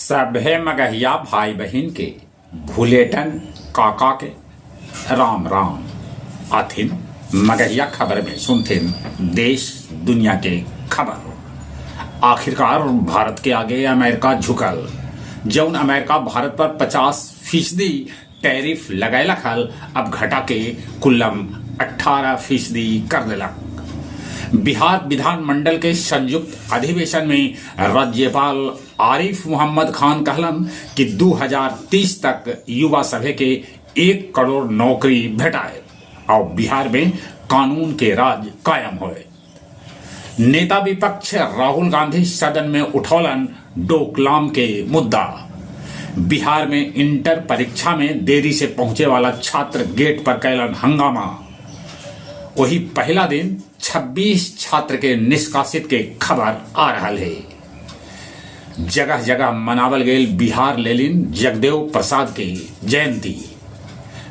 सभे मगहिया भाई बहिन के भुलेटन काका के राम राम। आथिन मगहिया खबर में सुनथिन देश दुनिया के खबर। आखिरकार भारत के आगे अमेरिका झुकल। जौन अमेरिका भारत पर 50% टैरिफ लगैलक हल, अब घटा के कुल्लम 18% कर देलक। बिहार विधानमंडल के संयुक्त अधिवेशन में राज्यपाल आरिफ मोहम्मद खान कहलन कि 2030 तक युवा सभे के 1 करोड़ नौकरी भेटाए और बिहार में कानून के राज कायम होए। नेता विपक्ष राहुल गांधी सदन में उठौलन डोकलाम के मुद्दा। बिहार में इंटर परीक्षा में देरी से पहुंचे वाला छात्र गेट पर कैलन हंगामा। वही पहला दिन 26 छात्र के निष्कासित के खबर आ रहा है। जगह जगह मनावल गेल बिहार लेलिन जगदेव प्रसाद के जयंती।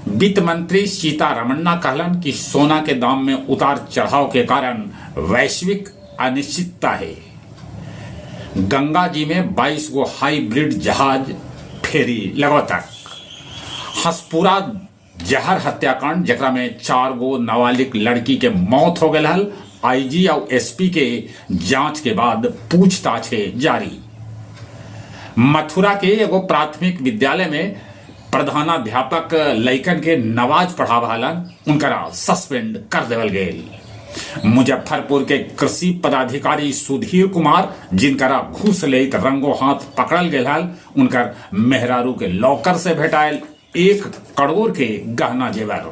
वित्त मंत्री सीतारमन्ना कहलन कि सोना के दाम में उतार चढ़ाव के कारण वैश्विक अनिश्चितता है। गंगा जी में 22 गो हाइब्रिड जहाज फेरी लगौतक। हसपुरा जहर हत्याकांड जकरा में 4 गो नाबालिग लड़की के मौत हो गई हल, आईजी और एसपी के जांच के बाद पूछताछ है जारी। मथुरा के एगो प्राथमिक विद्यालय में प्रधानाध्यापक लइकन के नमाज पढ़ावा हलन, उनकरा सस्पेंड कर देवल गेल। मुजफ्फरपुर के कृषि पदाधिकारी सुधीर कुमार जिनकरा घूस लेत रंगो हाथ पकड़ल गेल हल, उनकर मेहरारू के लॉकर से भेटायल 1 करोड़ के गहना जेवर।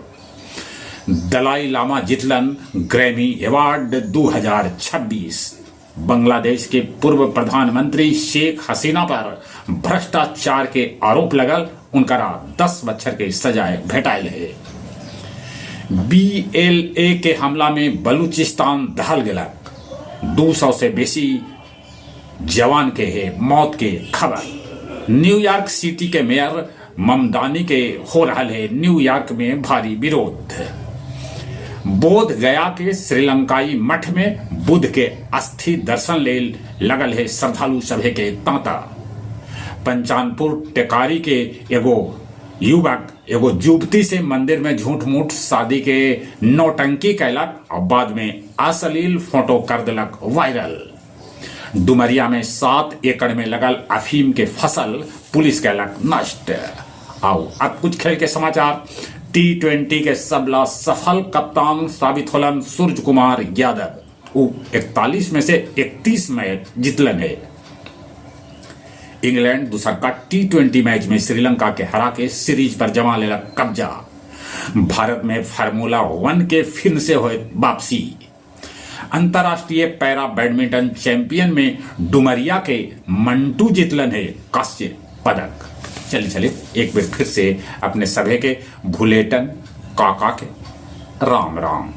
दलाई लामा जितलन ग्रैमी अवार्ड 2026। बांग्लादेश के पूर्व प्रधानमंत्री शेख हसीना पर भ्रष्टाचार के आरोप लगल, उनकरा 10 बच्छर के सजाए भेटायल है। बीएलए के हमला में बलूचिस्तान दहल गेलक, 200 से बेसी जवान के है मौत के खबर। न्यूयॉर्क सिटी के मेयर ममदानी के हो रहा है न्यूयॉर्क में भारी विरोध। बोध गया के श्रीलंकाई मठ में बुद्ध के अस्थि दर्शन ले लगल है श्रद्धालु सभे के तांता। पंचानपुर टेकारी के एगो युवक एगो युवती से मंदिर में झूठ मूठ शादी के नौटंकी कैलक और बाद में अश्लील फोटो कर दिलक वायरल। डुमरिया में 7 एकड़ में लगल अफीम के फसल पुलिस कैलक नष्ट। आओ अब कुछ खेल के समाचार। T20 के सबला सफल कप्तान साबित होलन सूर्य कुमार यादव। उ 41 में से 31 मैच जीतलन है। इंग्लैंड दूसर का T20 match में श्रीलंका के हरा के सीरीज पर जमा लेलक कब्जा। भारत में फार्मूला 1 के फिर से होए वापसी। अंतर्राष्ट्रीय पैरा बैडमिंटन चैंपियन में डुमरिया के मंटू जीतलन है कांस्य पदक। चलिए चलिए एक बार फिर से अपने सभे के भुलेटन काका के राम राम।